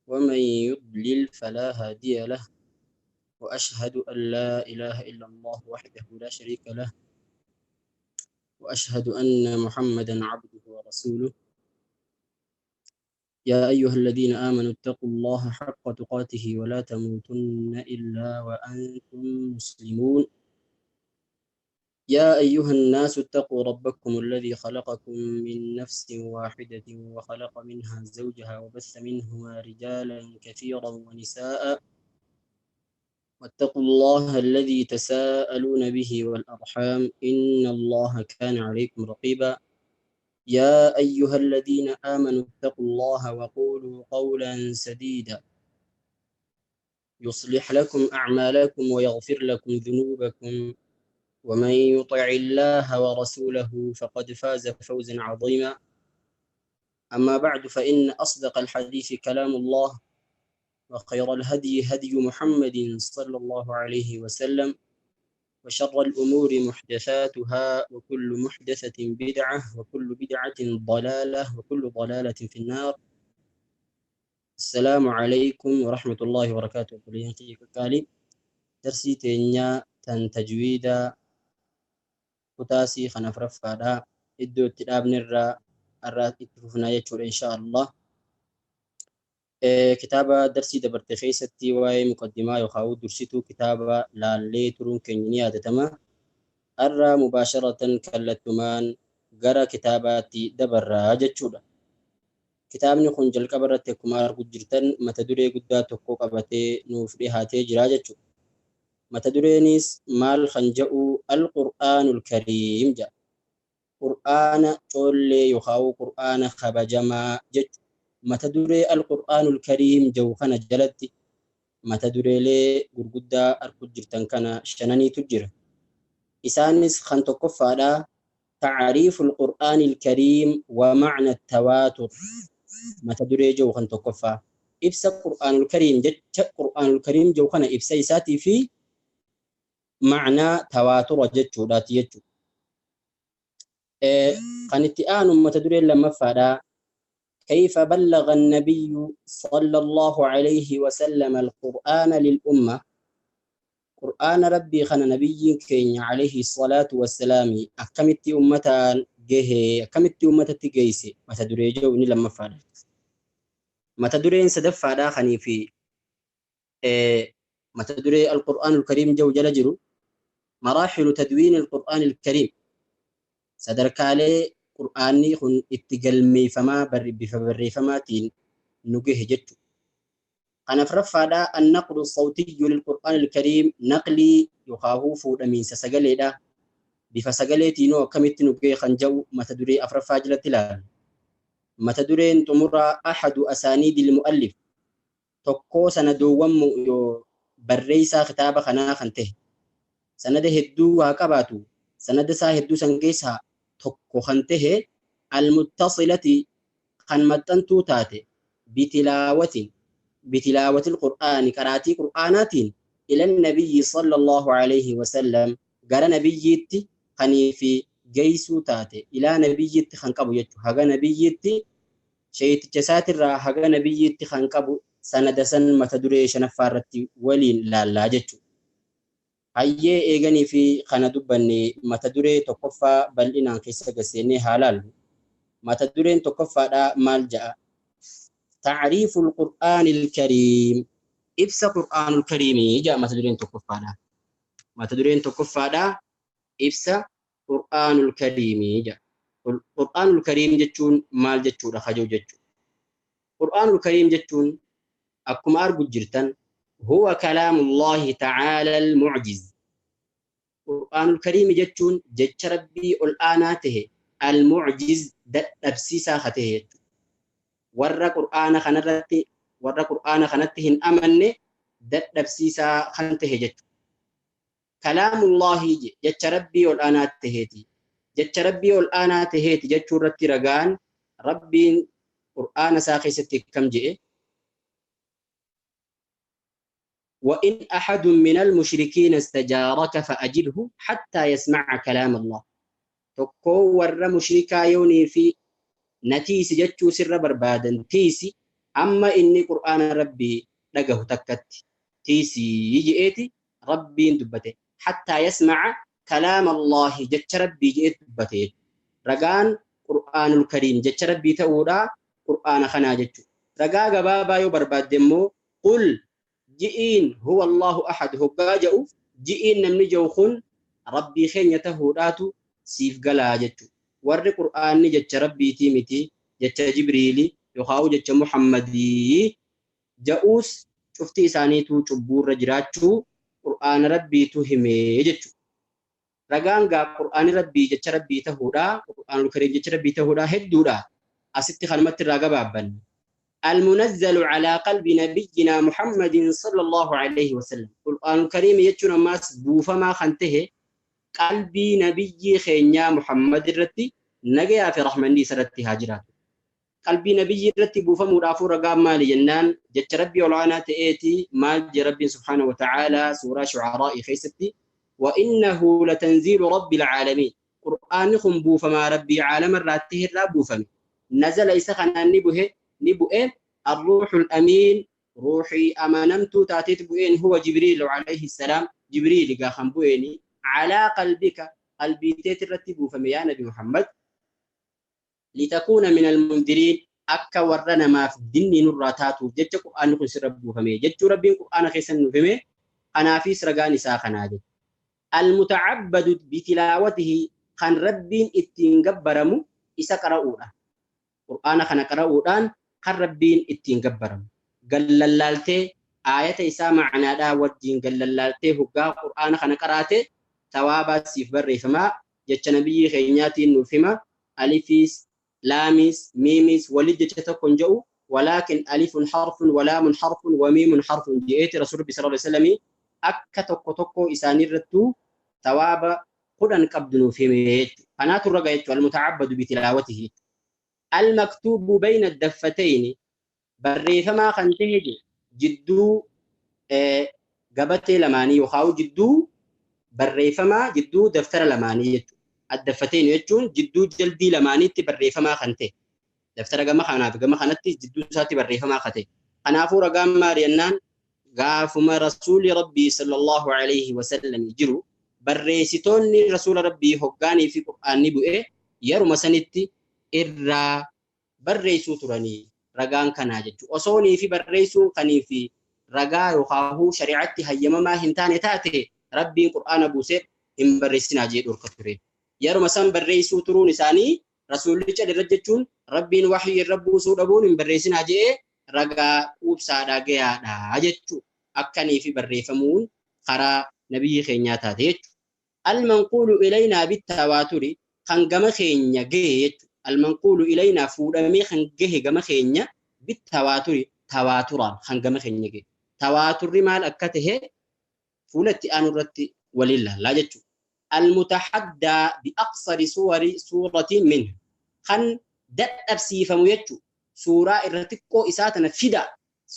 ومن يضلل فلا هادي له، وأشهد أن لا إله إلا الله وحده لا شريك له، وأشهد أن محمدا عبده ورسوله. يا أيها الذين آمنوا اتقوا الله حق تقاته ولا تموتن إلا وأنتم مسلمون. يا أيها الناس اتقوا ربكم الذي خلقكم من نفس واحدة وخلق منها زوجها وبث منهما رجالا كثيرا ونساء، واتقوا الله الذي تساءلون به والأرحام إن الله كان عليكم رقيبا. يا أيها الذين آمنوا اتقوا الله وقولوا قولا سديدا يصلح لكم أعمالكم ويغفر لكم ذنوبكم، ومن يطع الله ورسوله فقد فاز فوزا عظيما. أما بعد، فإن أصدق الحديث كلام الله، وخير الهدي هدي محمد صلى الله عليه وسلم، وشر الأمور محدثاتها، وكل محدثة بدعة، وكل بدعة ضلالة، وكل ضلالة في النار. السلام عليكم ورحمة الله وبركاته. درسي تينيا تن تجويدا kutaasii kana afuraffaadha. Iddoo itti dhaabne irraa irraa itti fufnaa jechuudha insha Allah. Kitaaba darsii dabarte keessatti waa'ee muqaddimaa yookaan dursituu kitaaba laallee turuun keenya ni yaadatama. Har'a mubaasharatan kallattumaan gara kitaabaatti dabarraa jechuudha. Kitaabni kun jalqaba irratti akkuma arguu jirtan mata duree guddaa tokko qabatee nuuf dhiyaatee jira jechuudha. Mata dureenis maal kan jedhu Al-Qur'aanul Kariim jedha. Qur'aana coollee yookaan Qur'aana kabajamaa jechuudha. Mata duree Al-Qur'aanul Kariim jedhu kana jalatti mata dureelee gurguddaa arguu jirtan kana shananiitu jira. Isaanis kan tokkoffaadha. Ta'ariiful Qur'aanil Kariim wa ma'na tawaatur. Mata duree jedhu kan tokkoffaa. Ibsa Qur'aanul Kariim jecha Qur'aanul Kariim jedhu kana ibsa isaatii fi ma'naa tawaatura jechuudhaati jechuudha. Kan itti aanu mata dureen lammaffaadha. كيف بلغ النبي صلى الله عليه وسلم القرآن للأمة؟ قرآن ربي خنا نبي كين عليه الصلاة والسلام أكملت أمة جه أكملت أمة تجيسي متى دري جو إني لما فعل متى دري سدف فعلا خني في متى دري القرآن الكريم جو جل جرو مراحل تدوين القرآن الكريم sadarkaalee Qur'aanni kun itti galmeeffamaa bifa barreeffamaatiin nu gahe jechuudha. Kan afuraffaadha annaqlu sawtiyyu lilqur'aan alkariim naqlii yookaan fuudhamiinsa sagaleedha. Bifa sagaleetiinoo akkamitti nu gahe kan jedhu mata duree afuraffaa jalatti ilaalla. Mata dureen xumuraa ahadu asaaniidil mu'allif tokkoo sanadoowwan barreessaa kitaaba kanaa kan ta'e sanada hedduu haa qabaatu sanada isaa hedduu san keessaa tokko kan ta'e almuttasilati kan maxxantuu taate bitilaawatil qur'aani qaraatii qur'aanaatiin ila nabiyyi sallallahu alayhi wasallam gara nabiyyiitti kanii fi geessuu taate ilaa nabiyyiitti kan qabu jechuudha. Haga nabiyyiitti sheeyticha isaatirraa haga nabiyyiitti kan qabu sanada san mata duree shanaffaa irratti waliin laallaa jechuudha. Hayyee eeganii fi kana dubbanne mata duree tokkoffaa bal'inaan keessa gaseennee haa laallu. Mata dureen tokkoffaadha maal ja'a? Ta'riiful Qur'aanil Kariim. Ibsa Qur'aanul Kariimii ja'a mata dureen tokkoffaadha. Mata dureen tokkoffaadha ibsa Qur'aanul Kariimii ja'a. Qur'aanul Kariim jechuun maal jechuudha kajoo jechuudha. Qur'aanul Kariim jechuun akkuma argu jirtan huwa kalaamullahi ta'aala al-mu'jiz. Qur'aanul Kariim jechuun jecha Rabbii ol aanaa tahe al-mu'jiz dadhabsiisaa ka tahe jechuudha. Warra Qur'aana kanarratti warra Qur'aana kanatti hin amanne dadhabsiisaa kan tahe jechuudha. Kalaamullahi jecha Rabbii ol aanaa taheeti. Jecha Rabbii ol aanaa taheeti jechuu irratti ragaan Rabbiin Qur'aana isaa keessatti akkam jedhe? وإن أحد من المشركين استجارك فأجره حتى يسمع كلام الله. Tokko warra mushrikaa yoonii fi natiisi jechuu sirra barbaadan tiisi Hamma inni Qur'aana Rabbii dhagahu takkatti tiisii je'eeti Rabbiin dubbate. Hattaa yasma'a kalaama Allaahi, jecha Rabbii je'eeti dubbate. Ragaan Qur'aanul Kariim jecha Rabbii ta'uudha Qur'aana kanaa jechuudha. Ragaa gabaabaa yoo barbaadde immoo, qul ji'iin huwa Allahu ahad hoggaa ja'u, ji'iin namni ja'u kun Rabbii keenya tahuudhaatu siif galaa jechuudha. Warri Qur'aanni jecha Rabbiitii miti, jecha Jibriili yookaan jecha Muhammadii ja'uus, cufti isaaniituu cubbuurra jiraachuu Qur'aana Rabbiitu himee jechuudha. Ragaan gaa Qur'aanni Rabbii jecha Rabbii tahuudha, Qur'aanul Kariim jecha Rabbii tahuudha hedduudha. Asitti kanumatti irraa gabaabbanne. المنزل على قلب نبينا محمد صلى الله عليه وسلم. القرآن الكريم jechuun ammas buufamaa kan tahe qalbii nabiyyii keenyaa Muhammad irratti, nagayaa fi rahmanni isarratti haa jiraatu. Qalbii nabiyyii irratti buufamuudhaafuu ragaan maali jennaan, jecha Rabbii ol'aanaa ta'eeti. Maal jee Rabbiin سبحانه وتعالى suuraa Shucaraa'i keessatti? وإنه لتنزيل رب العالمين. Qur'aanni kun buufamaa Rabbii caalama irraa irraa buufame. نزل isa kanaan ni buhe, ni bu'e الروح الأمين, ruuxii amanamtuu taateet bu'een, هو جبريل عليه السلام, Jibriil gaa kan bu'eeni, على قلبك, qalbii teet irratti buufame yaa Nabi Muhammad, لتكون من المنذرين, akka warra namaaf dinni nurraa taatuuf jecha Qur'aanni kun sirra buufame jechuu Rabbiin Qur'aana keessan nuuf hime. Kanaafis ragaan isaa kanaa jechuudha. المتعبد بتلاوته, kan Rabbiin ittiin gabbaramu isa qara'uudha. Qur'aana kana qara'uudhaan kan Rabbiin ittiin gabbaramu. Gallallaaltee aayata isaa macnaadhaa wajjin gallallaaltee hoggaa Qur'aana kana qaraate tawaabaa siif barreeffamaa, jecha nabiyyii keenyaatiin nuuf hima. Alifiis, laamiis, miimiis walit jecha tokko hin jedhu, ولكن ألف حرف ولام حرف وميم حرف je'eeti Rasuulli صلى الله عليه وسلم akka tokko tokko isaaniirrattuu tawaaba 10 qabdu nuuf hime jechuudha. Kanaatu raga jechuudha, المتعبد بتلاوته. المكتوب بين الدفتين, barreeffamaa kan ta'e jidduu gabatee lamaanii yookaan jidduu barreeffamaa, jidduu daftara lamaanii jechuudha. الدفتين jechuun jidduu jaldii lamaaniitti barreeffamaa kan ta'e. Daftara gama kanaaf gama kanatti jidduu isaatti barreeffamaa kan ta'e. Kanaafuu ragaan maali jennaan, gaafuma Rasuulli Rabbii صلى الله عليه وسلم jiru barreessitoonni Rasuula Rabbii hoggaanii fi Qur'aanni bu'ee yeruma sanitti irraa barreessuu turanii, ragaan kanaa jechuudha. Osoonii fi barreessuun kanii fi ragaa yookaan shari'aatti hayyamamaa hin taane taate, Rabbiin Qur'aana buusee hin barreessinaa jee dhorka ture. Yeruma san barreessuu turuun isaanii, Rasuulli irra jechuun Rabbiin waxii irra buusuu dhabuun hin barreessinaa jee ragaa quubsaadhaa gayaadha jechuudha. Akkanii fi barreeffamuun karaa nabiyyi keenyaa taate jechuudha. المنقول إلينا بالتواتر, kan gama keenya gahe jechuudha. المنقول إلينا, fuudhamee kan gahe gama keenya, بالتواتر, tawaaturaan kan gama keenya gahe. Tawaaturri maal akka tahe fuula itti aanu irratti waliin laallaa jechuudha. المتحدى بأقصر سور سورة منه, kan dadhabsiifamu jechuudha. Suuraa irra xiqqoo isaa tana fida.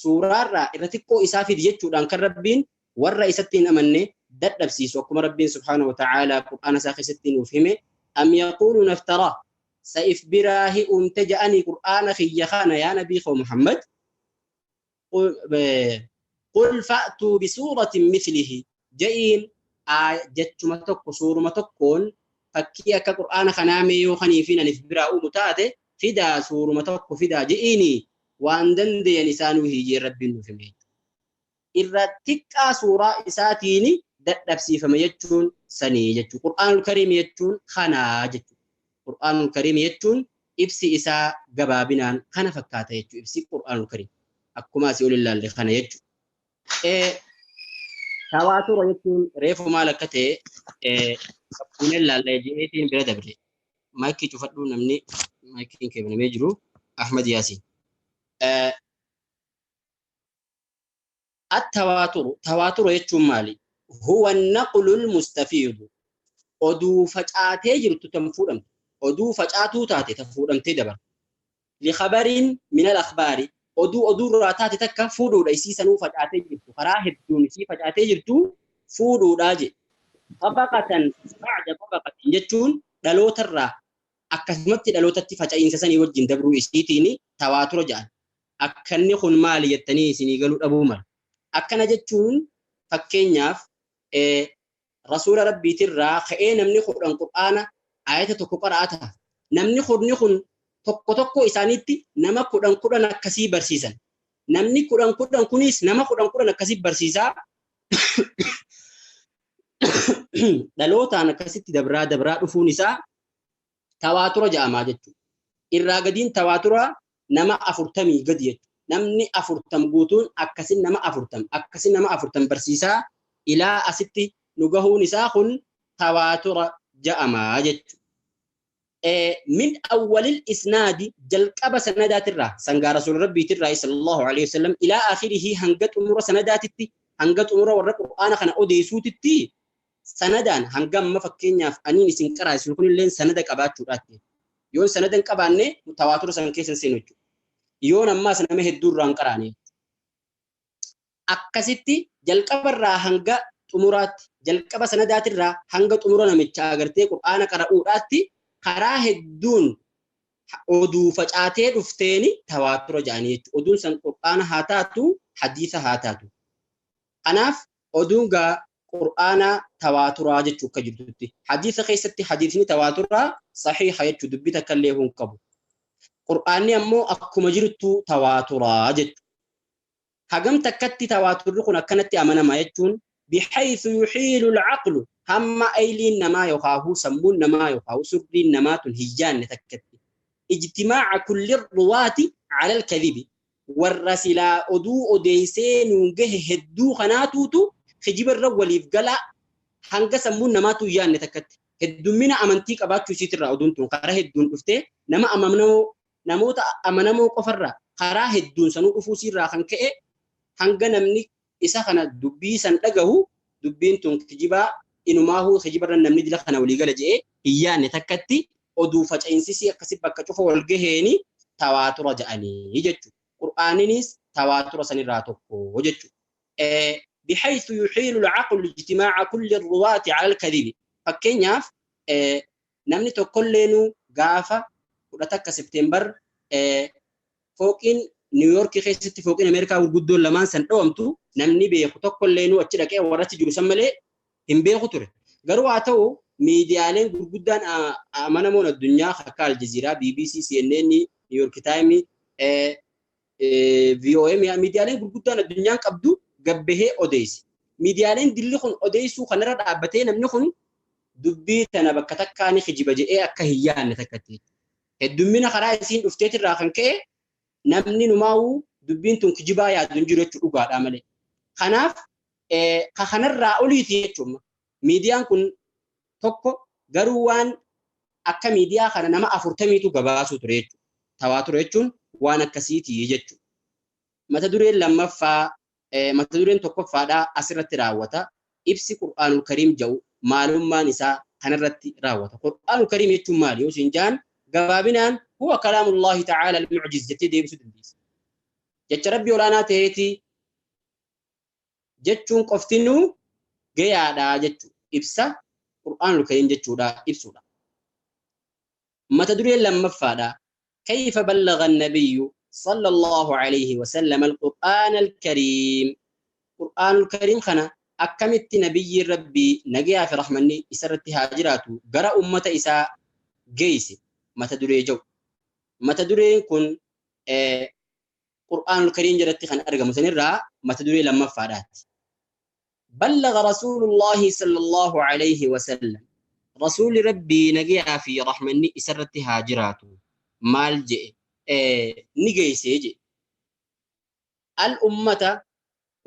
Suuraarraa irra xiqqoo isaa fidi jechuudhaan kan Rabbiin warra isatti hin amanne dadhabsiisu, akkuma Rabbiin سبحانه وتعالى Qur'aana isaa keessatti nuuf hime: أم يقولون افتراه, sa'if biraahi uumte ja'anii Qur'aana kiyya kana yaa nabii koo Muhammad? قل فأتوا بسورة مثله ja'iin, jechuma tokko, suuruma tokkoon fakkii akka Qur'aana kanaa mee yoo kanii fi anif biraa uumu taate fidaa, suuruma tokko fidaa je'iini, waan dandeeyan isaanuu hiijee Rabbiin nuuf hime. Irra xiqqaa suuraa isaatiin dadhabsiifame jechuun sanii jechuudha. Qur'aanul Kariim jechuun kanaa jechuudha. Qur'aanul Kariim jechuun ibsi isaa gabaabinaan kana fakkaata jechuudha. Ibsi Qur'aanul Kariim akkuma asii ol ilaalle kana jechuudha. Tawaatura jechuun reefu maal akka ta'e fakkiin ilaalle jeetiin bira dabre. Maayikii cufadhu, namni maayikiin kennamee jiru Ahmad Yaasiin. التواتر, تواتر jechuun maali? هو النقل المستفيض, oduu facaatee jirtu tan fuudhamtu, oduu facaatuu taate tan fuudhamtee dabartu, لخبر من الأخبار, oduu oduurraa taate takka fuudhuudha, isii sanuu facaatee jirtu, karaa hedduun isii facaatee jirtu fuudhuudha jedhe. طبقة بعد طبقة jechuun dhalootarraa akkasumatti dhalootatti faca'iinsa sanii wajjin dabruu isiitiin tawaatura jedhan. Akkanni kun maali jettanii isinii galuu dhabuu mala. Akkana jechuun fakkeenyaaf rasuula rabbiitirraa ka'ee namni 10 qur'aana ayata tokko qara'aa ta'a. Namni kurni kun tokko tokko isaaniitti nama 10 10 akkasii barsiisan. Namni 10 10 kunis nama 10 10 akkasii barsiisaa dhalootaan akkasitti dabraa dabraa dhufuun isaa tawaatura ja'amaa jechuudha. Irraa gadiin tawaatura nama 40 gadi jechuudha. Namni 40 guutuun akkasin nama 40 akkasin nama 40 barsiisaa ilaa asitti nu gahuun isaa kun tawaatura ja'amaa jechuudha. Min awwalil isnaadi jalqaba sanadaatirraa sangaa rasuula rabbiitirraa sallallahu alaihi wasallam ilaa akhirihi hanga xumura sanadaatitti hanga xumura warra qur'aana kana odeessuutitti sanadaan hanga amma fakkeenyaaf aniin isin qaraasisu kunillee sanada qabaachuudhaatti. Yoon sanada hin qabaanne tawaatura san keessa hin seenu jechuudha. Yoon ammaas nama hedduu irraa hin qaraane. Akkasitti jalqabarraa hanga xumuraatti jalqaba sanadaatirraa hanga xumura namicha agartee qur'aana qara'uudhaatti karaa hedduun oduu facaatee dhufteeni tawaatura jedhanii jechuudha. Oduun san qur'aana haa taatu hadiisa haa taatu. Kanaaf oduun gaa qur'aana tawaaturaa jechuu akka jirtutti. Hadiisa keessatti hadiisni tawaaturaa sahiha jechuu dubbii takka illee hin qabu. Qur'aanni ammoo akkuma jirtu tawaaturaa jechuudha. Hagam takkatti tawaaturri kun akkanatti amanama jechuun bihaythu yuhiilu al-aqlu hamma ayliin namaa yookaan sammuun namaa yookaan surriin namaa tun hin yaanne takkatti. Ijtimaa'a kulli ruwaati ala al-kadhibi warra silaa oduu odeessee nuun gahe hedduu kanaatuutu kijiba irra waliif galaa hanga sammuun namaatu hin yaanne takkatti. Heddummina amantii qabaachuu isiitirraa oduun tun karaa hedduun dhuftee nama amanamoo namoota amanamoo qofarraa karaa hedduun sanuu dhufuu isiirraa kan ka'e hanga namni isa kana dubbii san dhagahu dubbiin tun kijibaa inumaahuu kijibarra namni dila kana walii gala je'ee hin yaanne takkatti oduu faca'insisii akkasi bakka cufa wal gaheeni tawaatura ja'anii jechuudha. Qur'aaninis tawaatura sanirraa tokko jechuudha. Bihaythu yuhiilu al-aqlu ijtimaa'a kulli ruwaati ala al-kadhibi. Fakkeenyaaf namni tokkolleenu gaafa 11 Septeembar fooqiin Niw Yoorkii keessatti fooqiin Ameerikaa gurguddoon lamaan san dhawamtu namni beeku tokkolleenu achi dhaqee warra achi jiru san malee hin beeku ture. Garuu haa ta'u miidiyaaleen gurguddaan amanamoon addunyaa akka Aljazeeraa, BBC, CNN, New York Times, VOA miidiyaaleen gurguddaan addunyaan qabdu gabbahee odeesse. Miidiyaaleen dilli kun odeessuu kanarra dhaabbatee namni kun dubbii tana bakka takkaa ni kijiba jedhee akka hin yaanne takkatti. Heddummina karaa isiin dhufteetirraa kan ka'e namni numaa'uu dubbiin tun kijibaa yaadu hin jiru jechuu dhugaadhaa malee. Kanaaf ka kanarraa oliiti jechuudha. Miidiyaan kun tokko garuu waan akka miidiyaa kana nama 40tu gabaasuu ture jechuudha. Tawaatura jechuun waan akkasiiti jechuudha. Mata dureen lammaffaa mata dureen tokkoffaadhaa asirratti raawwata. Ibsi Qur'aanul Kariim jedhu maalummaan isaa kanarratti raawwata. Qur'aanul Kariim jechuun maali? Yoo isin jaan gabaabinaan huwa kalaamullaahi ta'aala al-mu'jiz jettee deebisuu dandeessa. Jecha Rabbii olaanaa ta'eeti jechuun qoftinuu gayaadha jechuudha. Ibsa Qur'aanul Kariim jechuudha ibsuudha. Mata dureen lammaffaadha. Kayfa ballagha an-nabiyyu sallallahu alayhi wa sallam al-Qur'aan al-Kariim. Qur'aanul Kariim kana akkamitti nabiyyiin Rabbii nagayaa fi rahmanni isarratti haa jiraatu gara ummata isaa geesse mata duree jedhu. Mata dureen kun Qur'aanul Kariim jalatti kan argamu sanirraa mata duree lammaffaadhaati. Ballagha Rasuulullaahi sallallahu alayhi wa sallam. Rasuulli Rabbii nagayaa fi rahmanni isarratti haa jiraatu. Maal je'e? Ni geessee je'e. Al ummata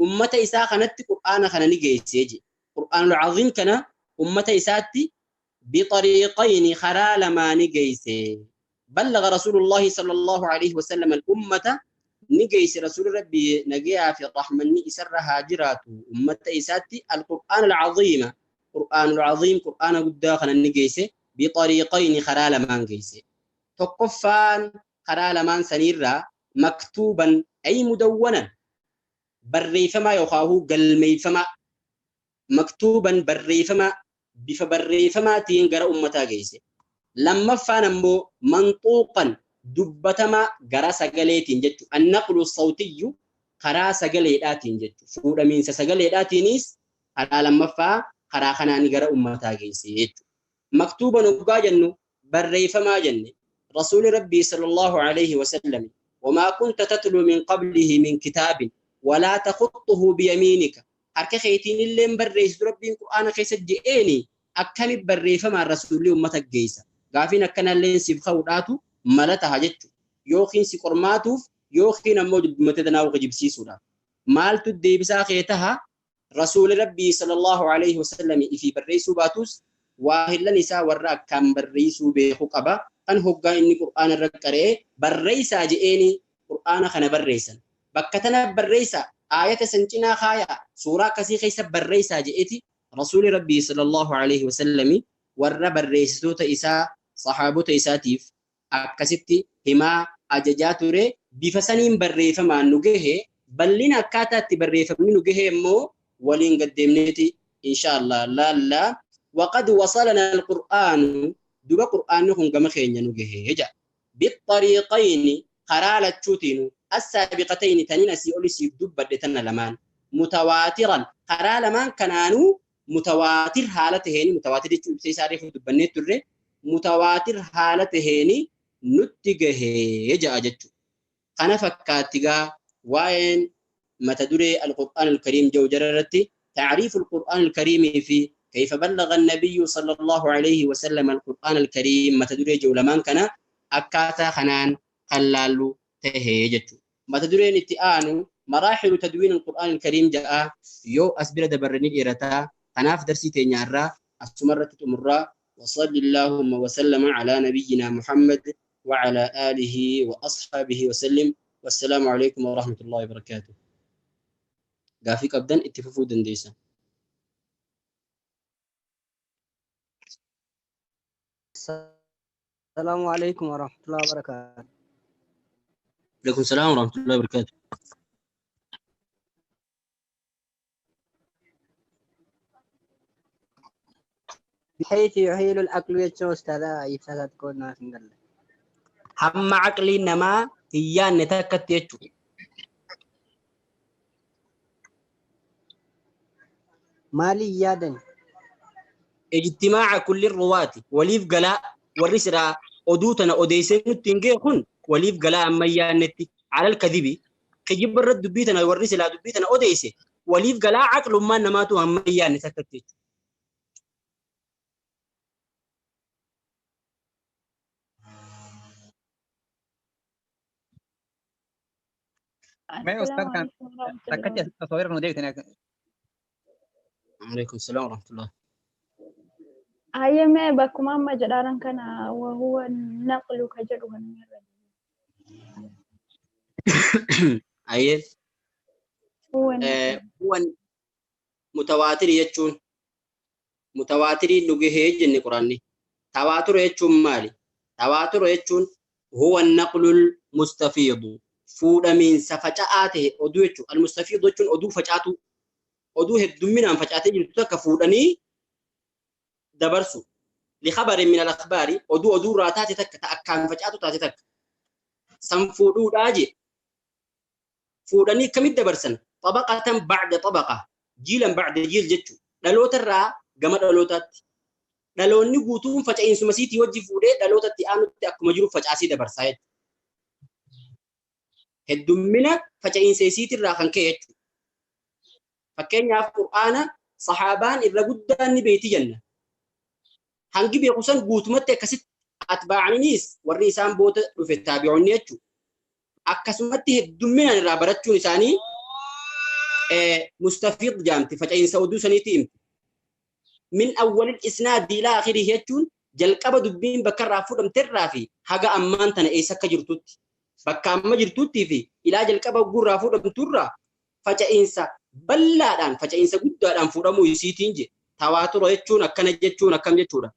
ummata isaa kanatti Qur'aana kana ni geessee je'e. Qur'aanul Aziim kana ummata isaatti bixariiqayni karaa lamaa ni geesse. Ballagha Rasuulullaahi sallallahu alayhi wa sallam al ummata ni geesse Rasuulli Rabbii nagayaa fi rahmanni isarra haa jiraatu ummata isaatti al-Qur'aan al-Aziima Qur'aanul Aziim Qur'aana guddaa kana ni geesse bixariiqayni karaa lamaan geesse. Tokkoffaan karaa lamaan saniirraa maktuuban ay mudawwanan barreeffamaa yookaan galmeeffamaa maktuuban barreeffamaa bifa barreeffamaatiin gara ummataa geesse. Lammaffaan ammoo manxuuqan dubbatamaa gara sagaleetiin jechuudha. Annaqlu sawtiyyu karaa sagaleedhaatiin jechuudha. Fuudhamiinsa sagaleedhaatiinis karaa lammaffaa karaa kanaan gara ummataa geesse jechuudha. Maktuuban hoggaa jennu barreeffamaa jenne rasuuli rabbii sallallahu alayhi wasallam wamaa kunta tatlu min qablihi min kitaabin walaa takhuttuhu biyamiinika harka keetiin illee barreessitu rabbiin qur'aana keessa je'eeni akkami barreeffamaan rasuulli ummata geessa. Gaafiin akkanallee siif ka'uudhaatu mala taha jechuudha. Yookiin si qormaatuuf yookiin ammoo dubbatee tanaa kijibsiisuudhaaf. Maaltu deebisaa kee taha rasuuli rabbii sallallahu alayhi wasallam ifii barreessuu baatus waa hillan isaa warra akkaan barreessuu beeku qaba. Kan hoggaa inni qur'aana irra qaree barreessaa je'eeni qur'aana kana barreessan. Bakka tana barreessaa aayata san cinaa kaayaa suuraa akkasii keessa barreessaa je'eeti rasuuli rabbii sallallahu alayhi wasallam warra barreessitoota isaa sahaabota isaatiif akkasitti himaa ajajaa ture bifa saniin barreeffamaan nu gahe bal'ina akkaataa itti barreeffamni nu gahe immoo waliin gaddeemneeti inshaallah laallaa waqad wasalana alqur'aanu duba qur'aanni kun gama keenya nu gahe jedha bixariiqayni karaa lachuutiinu assaabiqatayni taniin asii oli siif dubbadhe tana lamaan mutawaatiran karaa lamaan kanaanuu mutawaatir haala taheeni mutawaatir jechuun ibsa isaa reefu dubbannee turre mutawaatir haala taheeni nutti gahee ja'a jechuudha. Kana fakkaatti gaa waa'een mata duree al-Qur'aan al-Kariim jedhu jara irratti ta'riifu al-Qur'aan al-Kariimii fi kayfa ballagha an-nabiyyu sallallahu alayhi wa sallam al-Qur'aan al-Kariim mata duree jedhu lamaan kana akkaataa kanaan kan laallu tahee jechuudha. Mata dureen itti aanu maraaxilu tadwiin al-Qur'aan al-Kariim ja'a yoo as bira dabarranii dheerataa kanaaf darsii teenyaarraa asumarratti xumurraa وصل اللهم وسلم على نبينا محمد وعلى آله وأصحابه وسلم والسلام عليكم ورحمة الله وبركاته. قافي قبداً اتففوا دنديسا. السلام عليكم ورحمة الله وبركاته. عليكم السلام ورحمة الله وبركاته. بحيث يحيل العقل يتشوز تلا يفسد كون ناس نقل. هم عقلي نما هي نتكت يتشو. مالي يادن. اجتماع كل الرواة وليف قلاء والرسرة أدوتنا أديسين التنجيخون وليف قلاء ميانتي على الكذب كجيب الرد دبيتنا والرسرة دبيتنا أديسي وليف قلاء عقل ما نماتو هم ميانتك يتشو. ما أستاذ كان تكتي تصوير نوديك هناك. عليكم السلام ورحمة الله. هيا ما بكم أما جدارا كان وهو النقل كجره. أيه هو متواتر يجون متواتر نجيه جن قرآني تواتر يجون مالي تواتر يجون هو النقل المستفيض fuudhamiinsa faca'aa ta'e oduu jechuudha. Al-mustafiid jechuun oduu facaatu oduu heddumminaan facaatee jirtu takka fuudhanii dabarsu. Likhabarin min al-akhbaari oduu oduu irraa taate takka ta akkaan facaatu taate takka. San fuudhuudhaa jee. Fuudhanii akkamitti dabarsan? Xabaqatan ba'da xabaqa. Jiilan ba'da jiil jechuudha. Dhaloota irraa gama dhalootaatti. Dhaloonni guutuun faca'iinsuma siitii wajji fuudhee dhalootatti aanutti akkuma jiru facaasii dabarsaa jechuudha. Heddummina faca'iinsa isiitirraa kan ka'e jechuudha. Fakkeenyaaf Qur'aana sahaabaan irra guddaan ni beeyti jenna. Hangi beeku san guutumatti akkasitti atbaa'aniinis warri isaan booda dhufe taabi'oonni jechuudha. Akkasumatti heddumminaan irraa barachuun isaanii mustafiid jaamti faca'iinsa oduu saniitti himti. Min awwalil isnaadi ilaa akhirihi jechuun jalqaba dubbiin bakka irraa fuudhamterraa fi haga ammaan tana eessa akka jirtutti. Bakka amma jirtuttii fi ilaa jalqaba gurraa fuudhamturraa faca'iinsa bal'aadhaan faca'iinsa guddaadhaan fuudhamuu isiitiin je tawaatura jechuun akkana jechuun akkam jechuudha.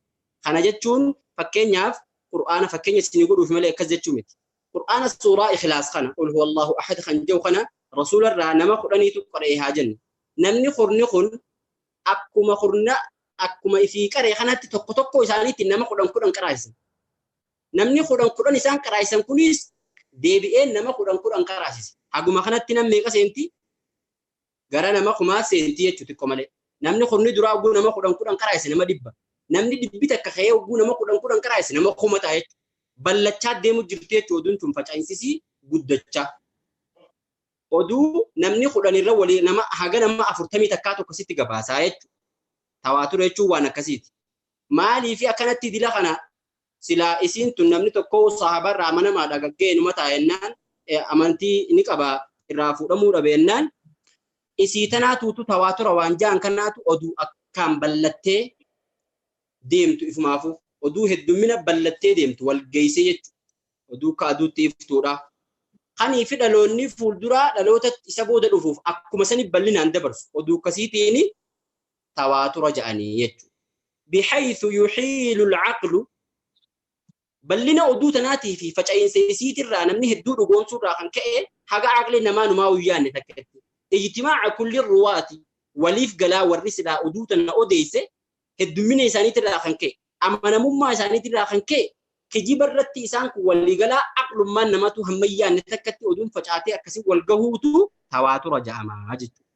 Kana jechuun fakkeenyaaf Qur'aana fakkeenya isinii godhuuf malee akkas jechuu miti. Qur'aana suuraa Ikhlaas kana qul huwallahu ahad kan jedhu kana rasuularraa nama 10tu qara'e haa jennu. Namni kurni kun akkuma kurna akkuma ifii qara'e kanatti tokko tokko isaaniitti nama 10 10 qaraasisan. Namni 10 10 isaan qaraa'isan kunis deebi'ee nama 10 10 qaraasise. Haguma kanatti nam meeqa seenti? Gara nama 1000 seenti jechuudha xiqqoo malee. Namni kurni duraa oguu nama 10 10 qaraa'ise nama 100. Namni 100 takka ka'ee oguu nama 10 10 qaraa'ise nama 1000 ta'a jechuudha. Ballachaa deemu jirti jechuudha oduun tun faca'insisii guddachaa. Oduu namni 10 irra walii nama haga nama 40 takkaa tokko sitti gabaasaa jechuudha. Tawaatura jechuun waan akkasiiti. Maaliif akkanatti dila kana silaa isiin tun namni tokko sahabarraa amanamaadha gaggee numa taa'ennaan amantii ni qaba irraa fuudhamuu dhabeennaan isii tanaatuutu tawaatura waan ja'an kanaatu oduu akkaan ballattee deemtu ifumaafuu oduu heddummina ballattee deemtu wal geessee jechuudha. Oduu akka aduutti iftuudha. Kanii fi dhaloonni fuulduraa dhaloota isa booda dhufuuf akkuma sani bal'inaan dabarsu oduu akkasiitiin tawaatura ja'anii jechuudha. Bihaythu yuhiilu al-aqlu bal'ina oduu tanaatii fi faca'insa isiitirraa namni hedduu dhugoomsuurraa kan ka'e haga aqli namaa numaa uyyaanne takkatti. Ijtimaa'a kulli ruwaati waliif galaa warri silaa oduu tana odeesse heddummina isaaniitirraa kan ka'e amanamummaa isaaniitirraa kan ka'e kijiba irratti isaan kun waliigalaa aqlummaan namatu hammayyaanne takkatti oduun facaatee akkasii wal gahuutu tawaatura ja'amaa jechuudha.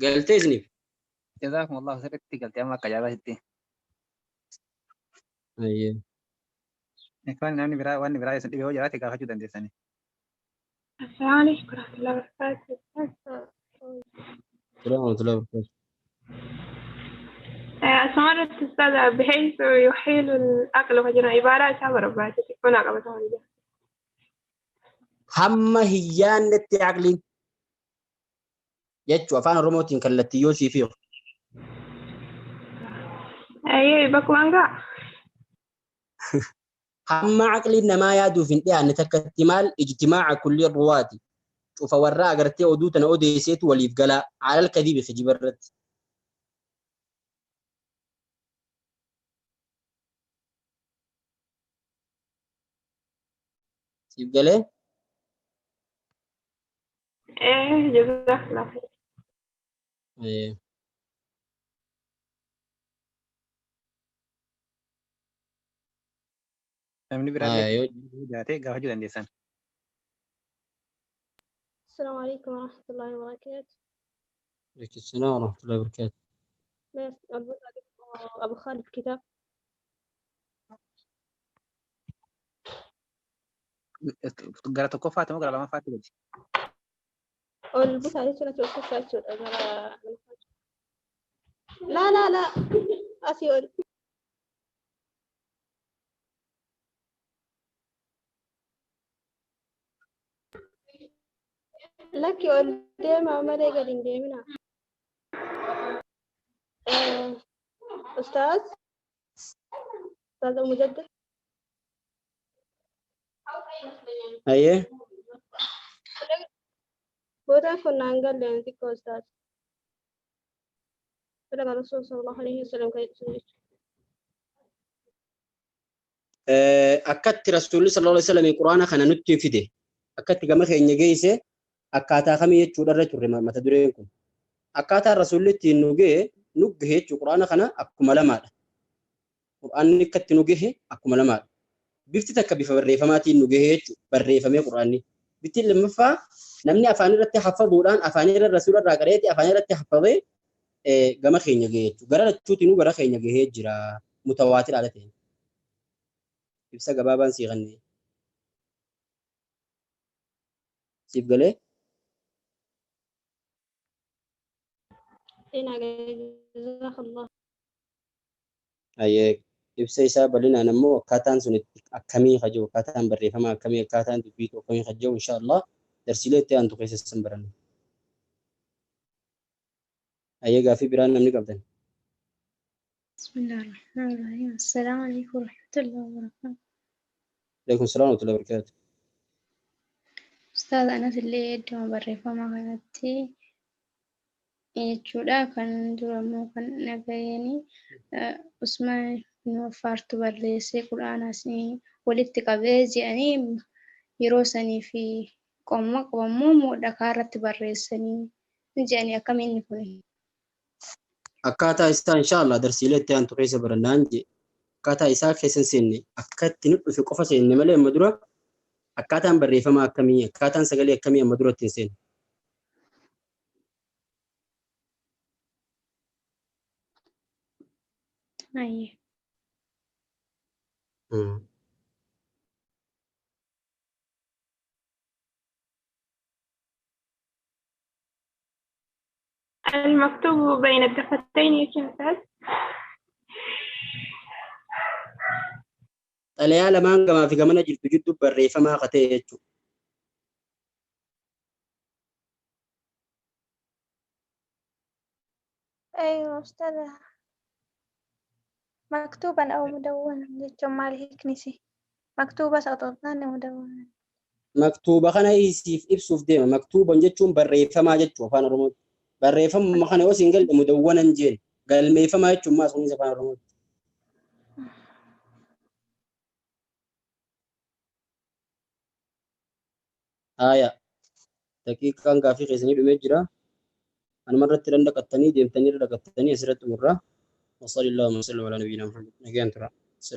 Galtee isiniif? Jazaakum Allahu sirriitti galtee amma akka ajaa'ibaatti. Ayyee. Ikhwaan namni biraa waan biraa isin dhibee yoo jiraate gaafachuu dandeessani. السلام عليكم ورحمة الله وبركاته. Salaam wa rahmatullahi wa barakatuh. أسمعت أستاذة بحيث يحيل العقل وجنا عبارة شابرة بعد تكون عقبتها. Hamma hiyyaannetti aqliin jechuu afaan Oromootiin kallattii yoo siif hiiku. أيه بكوانغا. Hamma aqliin namaa yaaduuf hin dhiyaanne takkatti maal ijtimaa'a kulli ruwaati. Cufa warraa agartee oduu tana odeesseetu waliif galaa alal kadibi kijiba irratti. Siif galee? إيه جزاك الله خير. Namni biraa Yoo jiraate gaafachuu dandeessan. السلام عليكم ورحمة الله وبركاته. عليكم السلام ورحمة الله وبركاته. بس أبو خالد كتاب. Gara tokkoffaatti moo gara lamaffaatti gadi? والبوت عليه سنة لا لا لا أسيول. لك قدام عمال قاعدين دايما. أستاذ أستاذ أبو مجدد. Ayyee. بودا كنا نقول لنا ذيك أستاذ. بلغ الرسول صلى الله عليه وسلم كي Akkatti rasuulli sallallahu alaihi wasallam quraana kana nutti fide akkatti gama keenya geesse akkaataa kamii jechuudha irra turre mata dureen kun. Akkaataan rasuulli ittiin nu gahe nu gahe jechuudha quraana kana akkuma lamaadha. Quraanni akkatti nu gahe akkuma lamaadha. Bifti takka bifa barreeffamaatiin nu gahe jechuudha barreeffamee quraanni. Bifti lammaffaa namni afaan irratti haffazuudhaan afaan irra rasuula irraa qareeti afaan irratti haffazee gama keenya gahe jechuudha. Gara lachuutinuu gara keenya gahee jira mutawaatir haala ta'een. Ibsa gabaabaan sii kennee. Siif galee? جزاك الله. Ayyee ibsa isaa bal'inaan ammoo akkaataan sun akkamii haja'u akkaataan barreeffamaa akkamii akkaataan dubbii akkamii haja'u insha Allah darsiilee itti aantu keessa san baranna. Ayyee gaaffii biraan namni qabdan. بسم الله الرحمن الرحيم. السلام عليكم ورحمة الله وبركاته. Alaikum salaam wa rahmatullahi wa barakatuh. أستاذ أنا illee iddoo barreeffama kanatti jechuudha kan dura immoo kan dhaga'een Usmaan bin Affaartu barreessee Qur'aanas walitti qabee jedhanii yeroo sanii fi qomma qabammoo moo dhakaa irratti barreessanii jedhanii akkamiin kun? Akkaataa isaa inshaallah darsiilee itti aantu keessa barannaan jee akkaataa isaa keessa hin seenne akka itti nu dhufe qofa seenne malee amma dura akkaataan barreeffamaa akkamii akkaataan sagalee akkamii amma dura itti hin seenne. Ayyee. المكتوب بين الدفتين يا أستاذ. Xalayaa lamaan gamaa fi gamana jirtu jidduu barreeffamaa akka ta'e jechuudha. أيوة أستاذة، مكتوبا أو مدونا jechuun maal hiiknisi? Maktuuba saxoofnaan mudawwana. Maktuuba kana isiif ibsuuf deema. Maktuuban jechuun barreeffamaa jechuudha afaan Oromootti. Barreeffamuma kana yoo siin galle mudawwanan jeen galmeeffamaa jechuun maas kunis afaan Oromootti. Haaya. Daqiiqaan gaaffii keessanii dhumee jira. Anuma irratti dandaqattanii deemtanii irra dhaqattanii asirratti xumurra. وصلى الله وسلم على نبينا محمد. نجيان ترى.